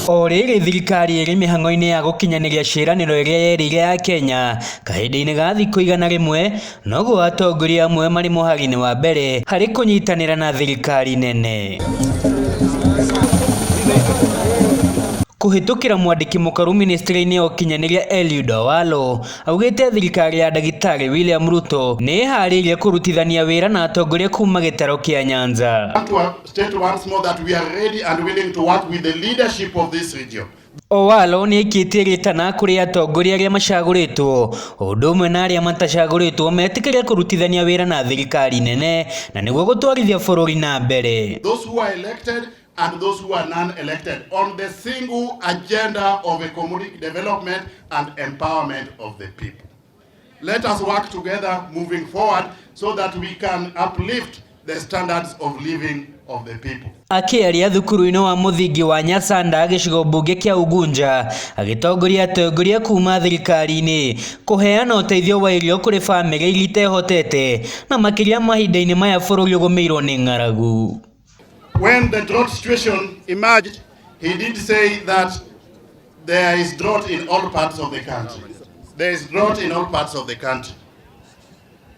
O rĩrĩ thirikari ĩrĩ mĩhang'o-inĩ ya gũkinyanĩria ciĩranĩro iria yerĩire Akenya kahinda-inĩ ga thikũ 100, noguo atongoria amwe marĩ mũhari-inĩ wa mbere harĩ kũnyitanĩra na thirikari nene. Kũhĩtũkĩra mwandĩki mũkaru ministry-inĩ ya ũkinyanĩria Eliud Owalo, augĩte thirikari ya ndagĩtarĩ William Ruto nĩ ĩharĩirie kũrutithania wĩra na atongoria kuma gĩtarũ kĩa Nyanza. State once more that we are ready and willing to work with the leadership of this region. Owalo nĩ aikĩtie rĩtana kũrĩ atongoria arĩa macagũrĩtwo ũndũ ũmwe na arĩa matacagũrĩtwo metĩkĩre kũrutithania wĩra na thirikari nene na nĩguo gũtwarithia bũrũri na mbere. Those who are elected and those who are non-elected on the single agenda of economic development and empowerment of the people. Let us work together moving forward so that we can uplift the standards of living of the people. Akĩaria thukuru-inĩ wa mũthingi wa Nyasanda gĩcigo mbunge kĩa Ugunja agĩtongoria atongoria kuma thirikari-inĩ kũheana ũteithio wa irio kũrĩ bamĩrĩ iria itehotete na makĩria mahinda-inĩ maya bũrũri ũgũmĩirwo nĩ ng'aragu. When the drought situation emerged, he did say that there is drought in all parts of the country. There is drought in all parts of the country.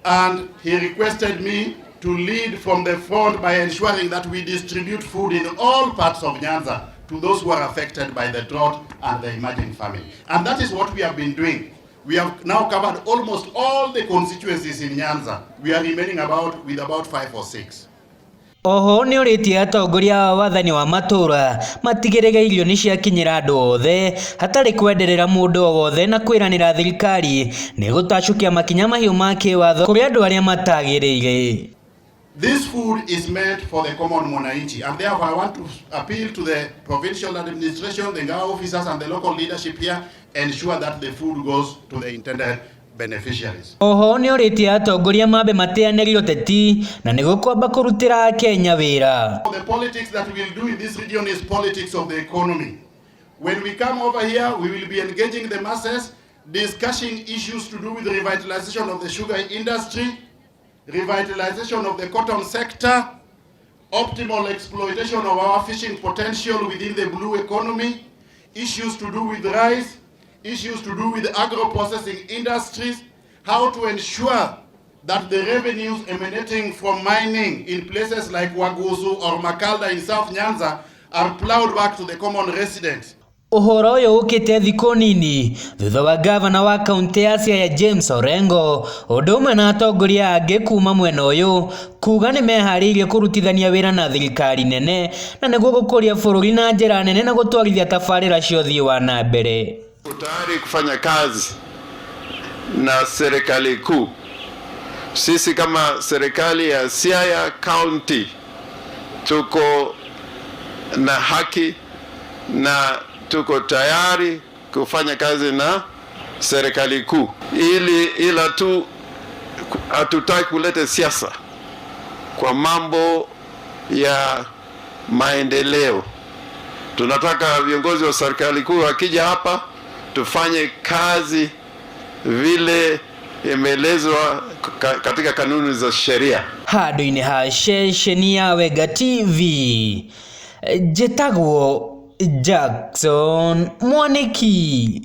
And he requested me to lead from the front by ensuring that we distribute food in all parts of Nyanza to those who are affected by the drought and the emerging famine. And that is what we have been doing. We have now covered almost all the constituencies in Nyanza. We are remaining about with about 5 or 6. Oho nĩorĩtie atongoria a wathani wa matũra matigĩrĩre irio nĩciakinyĩra andũ othe hatarĩ kwenderera mũndũ o wothe na kwĩranĩra thirikari nĩgũtacũkia makinya mahiũ ma kĩwatho kũrĩ andũ arĩa matagĩrĩire. This food is meant for the common mwananchi, and therefore I want to appeal to the provincial administration, the Ngao officers and the local leadership here, ensure that the food goes to the intended beneficiaries. Oho nĩorĩtie atongoria mambe mateanĩrie ũteti na nĩguo kwamba kũrutĩra Akenya wĩra. The politics that we will do in this region is politics of the economy. When we come over here, we will be engaging the masses, discussing issues to do with the revitalization of the sugar industry, revitalization of the cotton sector, optimal exploitation of our fishing potential within the blue economy, issues to do with rice, issues to do with agro-processing industries, how to ensure that the revenues emanating from mining in places like Wagusu or Makalda in South Nyanza are plowed back to the common resident. Ũhoro ũyũ ũkĩte thikũ nini thutha wa gavana wa kaunti ya Siaya James Orengo ũndũ ũmwe na atongoria angĩ kuma mwena ũyũ kuga nĩ meharĩirie kũrutithania wĩra na thirikari nene na nĩguo gũkũria bũrũri na njĩra nene na gũtwarithia tabarĩra cia ũthii wa na mbere. Tayari kufanya kazi na serikali kuu. Sisi kama serikali ya Siaya County tuko na haki na tuko tayari kufanya kazi na serikali kuu, ili ila tu hatutaki kuleta siasa kwa mambo ya maendeleo. Tunataka viongozi wa serikali kuu wakija hapa tufanye kazi vile imeelezwa katika kanuni za sheria. Handũ-inĩ ha ceceni ya Wenga TV njĩtagwo Jackson Mwaniki.